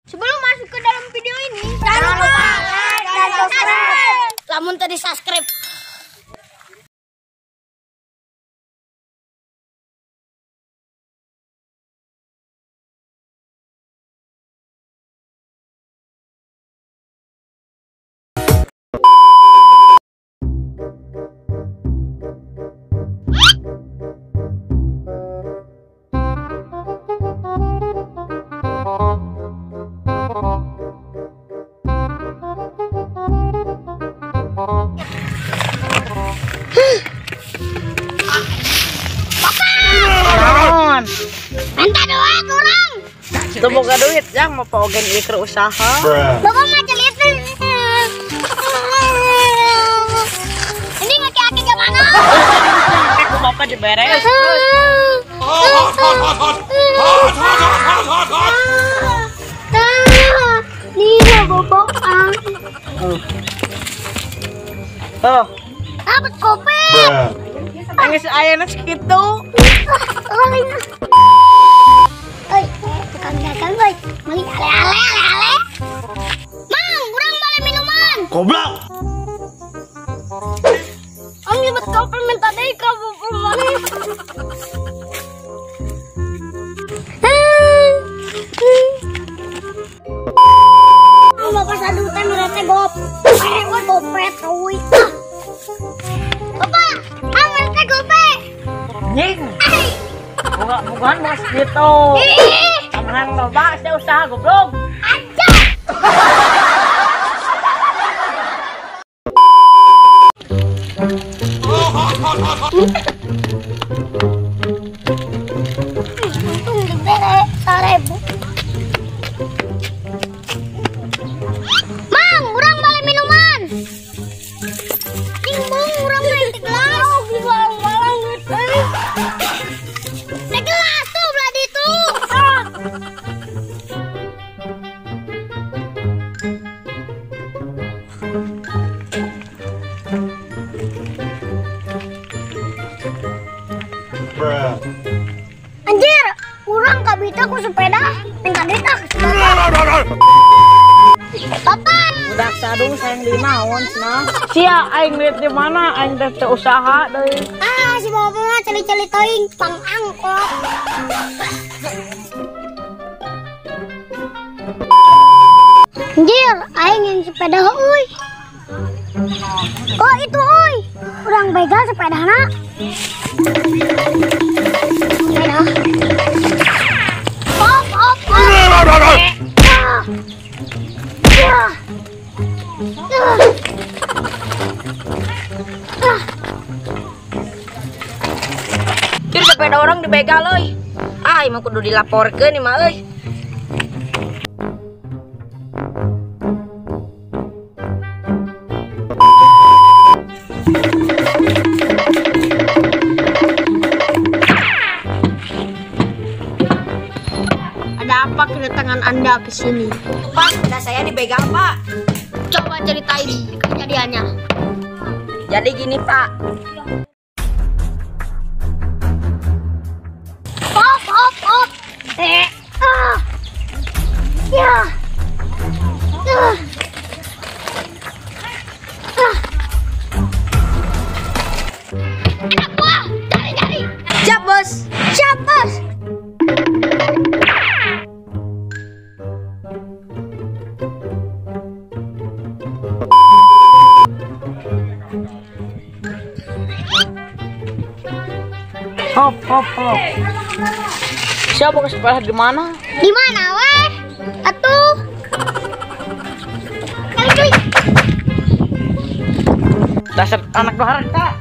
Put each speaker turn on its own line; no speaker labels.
Sebelum masuk ke dalam video ini, jangan lupa like dan subscribe. Lamun tadi subscribe. Minta duit orang.
Teu boga duit yang mau ogen ieu keur usaha.
Bapak mah celit. Ini ngaki-aki gimana?
Ku bapak diberes.
Nih bapak.
Oh.
Dapat kopi.
Geus aya segitu.
Oi, tukang dagang oi. Mali ale ale ale ale. Mang, urang beli minuman.
Goblok.
Om nyebut kopi minta deui ka bapak maneh. Bapak sadu teh mere teh gopet, we gopet euy. Bapak, ah mere teh gopet.
Nying. Bukan bos gitu. Menang loba saya usaha goblok.
Aja. Untung dibere 1000. Mang, urang beli minuman. Timbung urang main di gelas. Walang-walang gitu. Gelas tuh belah itu. Anjir, urang kabita ku sepeda, minta duit ah ke sepeda. Bapak.
Budak sadung sayang di naon cenah. Sia aing duit di mana aing teh teu usaha deui.
Ah, si bapak mah celi-celi teuing pang angkot. Anjir, aing yang sepeda euy. Oh itu euy. Urang begal sepedana. Sepeda. Op op op.
Cir sepeda orang dibegal euy. Ah, imah kudu dilaporkeun imah euy.
Ada apa kedatangan Anda ke sini?
Pak, sepeda saya dibegal, Pak.
Coba ceritain kejadiannya.
Jadi gini, Pak.
Op, op, op. Ah. Ya. Ah. Ah. Anak buah, cari-cari.
Siap, Bos.
Siap, Bos.
Hop hop hop. Siapa ke sepeda di mana?
Di mana weh? Atuh. Kali.
Dasar anak durhaka.